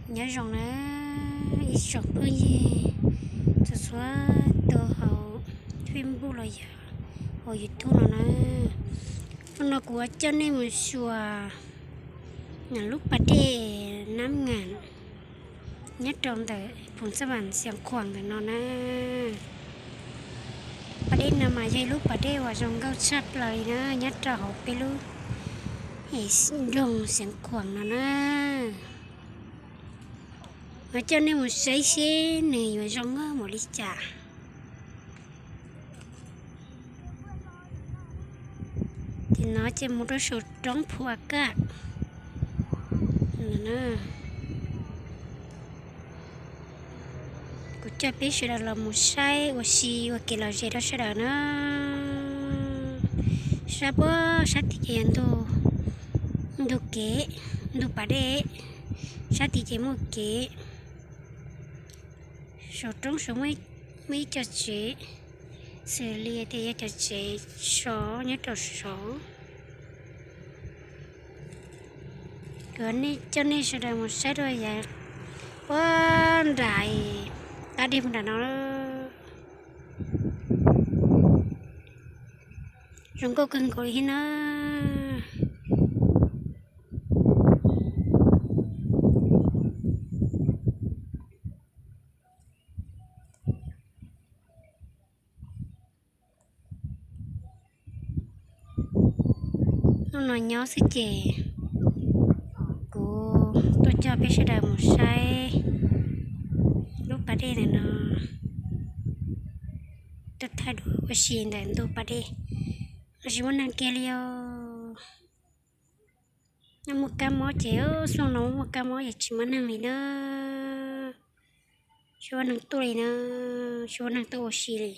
Nyob zoo na ib tsoom phooj ywg txhua txhua tus hauv Facebook los yog hauv YouTube no na. Hnub no kuv yuav coj nej mus xyuas lub pas dej Nab Ngas nyob rau ntawm Phoo Xab Vas Xeev Khuam ntawm no na. Pas dej no mas yog ib lub pas dej uas zoo nkauj tshaj plaws li na, nyob rau hauv peb lub nroog Xeev Khuam no na. Yuav coj nej mus saib seb nws yuav zoo nkauj npaum li cas. Ces no ces mus rau saum roob Phu A Kaj. Kuv coj peb sawv daws los mus saib ua si ua kev lom zem rau sawv daws na. Sab puag sab tid ces yog ntug kev, ntug pas dej, sab tid ces muaj kev. Saum roob saud muaj ib co tsev, xws li tias yog cov tsev sov nyob rau saud. Kuv coj nej sawv daws mus saib rau yav puag nram qab dej puag nram no. Zoo nkauj kawg nkaus li thiab na. Hnub no nyob xwb ces kuv tuaj coj peb sawv daws mus saib lub pas dej ntawm no, tuaj thaij duab ua si ntawm ntug pas dej. Los tsis muaj neeg kiag li os. Nyob muaj kab mob ces xyoo no muaj kab mob ces tsis muaj neeg li na. Tsis muaj neeg tuaj li na, tsis muaj neeg tuaj ua si li.